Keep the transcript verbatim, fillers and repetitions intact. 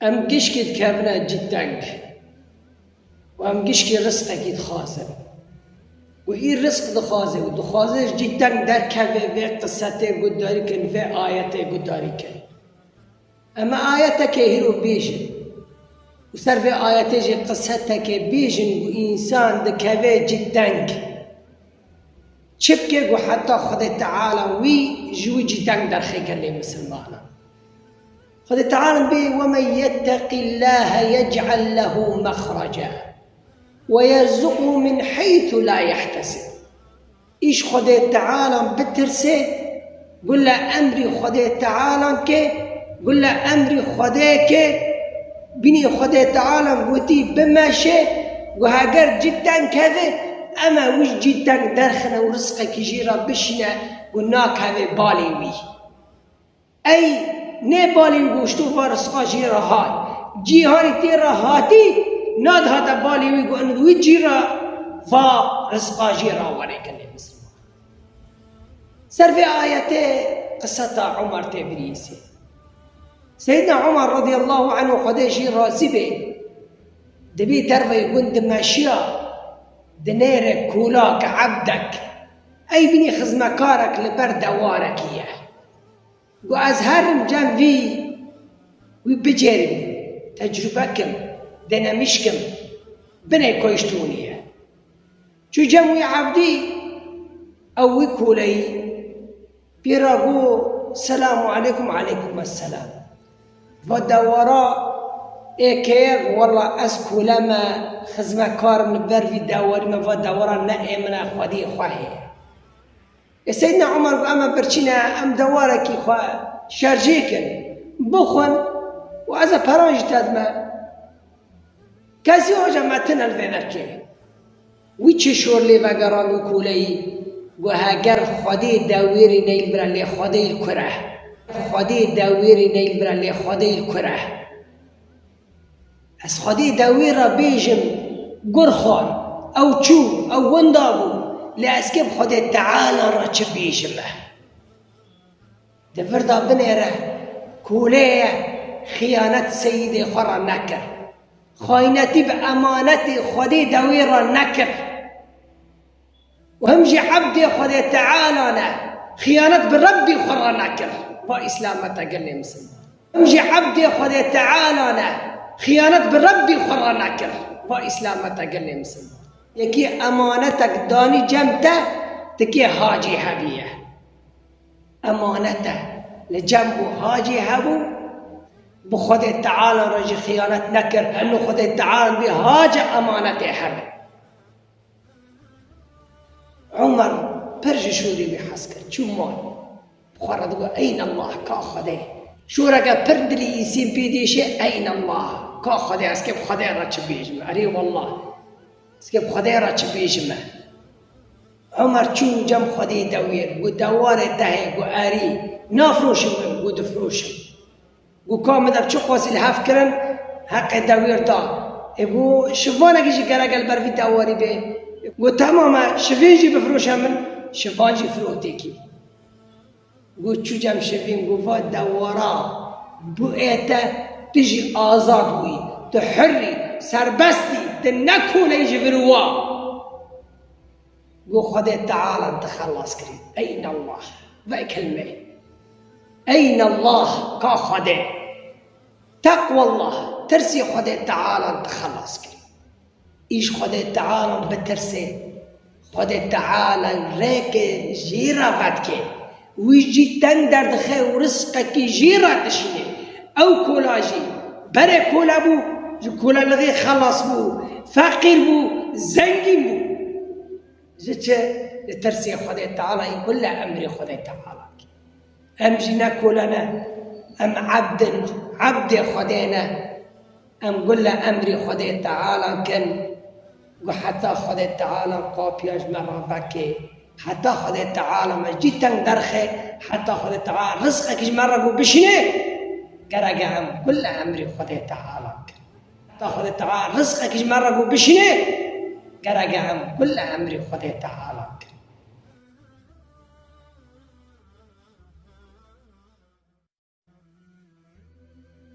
Em gişkî dikevine cî teng û em gişkî rizqekî dixwazin. Û î rizq dixwaze û dixwaze ji cî teng derkeve vê qisetê guhdarî kin, vê ayetê guhdarî kin. Em ê ayetekê hîro bêjin. Û ser vê ayetê jî qisetekê bêjin û însan dikeve cî teng. Çi bike ku heta Xwedê Teala wî ji wî cî teng derxe gelê misilmanan? Xwedê Teala bê, "وَمَنْ يَتَّقِ اللَّهَ يَجْعَلْ لَهُ مَخْرَجًا وَيَرْزُقْهُ مِنْ حَيْثُ لَا يَحْتَسِبُ." Îş Xwedê Teala bitirse, gule emrî Xwedê Teala ke, gule emrî Xwedê ke, bînî Xwedê Teala gotî bimeşe, û heger cî teng keve, em ê wî cî teng derxine û rizqekî jî re bişîne û nakeve balê wî. Ey nê balê wî goşto va rizqa jî re hat. Cîhanî tê re hatî, nadihate balê wî got wî cî re va rizqa jî re were gelê misilman. Ser vê ayetê qiseta Umar tê birîsê. Seyyidna Umar radiyallahu anhu Xwedê jî razî bê, dibî derveyê gund dimeşiya, dinêre kolak, ebdek, ey bînî xizmekarek li ber dewarekî ye. Got, ez herim cem vî, wî bicêrînim, tecrube kim, denemîş kim, binê ku ji tûnî ye. Çû cem wî ebdî, ew wî koleyî, pê re got, "Selamu aleykum." "Aleykum esselam." Va dewara ê keyek, "Wela ez kole me, xizmekar im, li ber vî dewarî me." Va dewara ne ê min e, xwediyê xwe heye. Ê Seyyidna Umar got, "Em ê birçîne, em dewarekî xwe şerjê kin, bixwin û ez ê peran jî te dime." Kesî hoca me tine li vê derkê. Wî çi şor lê vegerand û koleyî, got, "Heger Xwedê dewêrê neyl bira lê Xwedê li kur e. Xwedê dewêrê neyl bira lê Xwedê li kur e." Ez Xwedê dewê re bêjim, gur xwar, ew çû, ew winda bû, lê ez kê bi Xwedê Teala re çi bêjim e? Di vir de binêre, kolê ye, xiyanet seyîdê xwe re nekir. Xaynetî bi emanetê Xwedê dewê re nekir. Û him jî ebdê Xwedê Teala ne, xiyanet bi Rebbî xwe re nekir. Va îslamete gelê misilman. Him jî ebdê Xwedê Teala ne, xiyanet bi Rebbî xwe re nekir. Va îslamete gelê misilman. Yekî emanetek danî cem te, tikê hacî hebî ye. Emanete li cem bû hacî hebû, bi Xwedê Teala re jî xiyanet nekir. Heno Xwedê Teala bî hace emanetê hebe. Umar pir ji şûrê wî hez kir. Çû mal. Bi xwe re digot, "Eynallah, ka Xwedê." Şûreke pir dilî îsîn pê dêşe, "Eynallah, ka Xwedê, ez kê bi Xwedê re çi bêjim? Erê wallah, ez kê bi Xwedê re çi bêjim e?" Umar çû cem Xwedê dewêr, got, "Dewarê te heye?" Got, "Erê." "Nafroşim?" Got, "Difroşim." Got, "Ka min de bi çi qasî li hev kirin, heqê dewêr da." Ê got, "Şivanekî jî gerek e li ber vî dewarî bê." Got, "Temam e, şivên jî bifroşe min." Şivan jî firotêkî. Got, çû cem şivên, got, "Va dewara, bû ê te, tu jî azad bûyî, tu hurrî, serbestî, tu ne koleyî ji vir wa." Got, "Xwedê Teala te xelas kirî." Eynallah. Vê kelmê. Eynallah, ka Xwedê. Teqwallah, tirsî Xwedê Teala te xelas kirî. Îş Xwedê Teala bitirsê. Xwedê Teala rêkê jî re vedikê. Wî cî teng derdixe û rizqekî jî re dişînê. Ew kola jî berê kole bû, ji kolelixê xelas bû, feqîr bû, zengîn bû. Ji çi? Li tirsê Xwedê Teala yî, gule emrê Xwedê Teala. Em jî ne kole ne, em ebd in, ebdê Xwedê ne. Em gule emrê Xwedê Teala kin, ku heta Xwedê Teala qapiya ji me re veke, heta Xwedê Teala me cî teng derxe, heta Xwedê Teala rizqekî ji me re ku bişîne, gerek e em gule emrê Xwedê Teala kin. Heta Xwedê Teala rizqekî ji me re ku bişîne, gerek e em gule emrê Xwedê Teala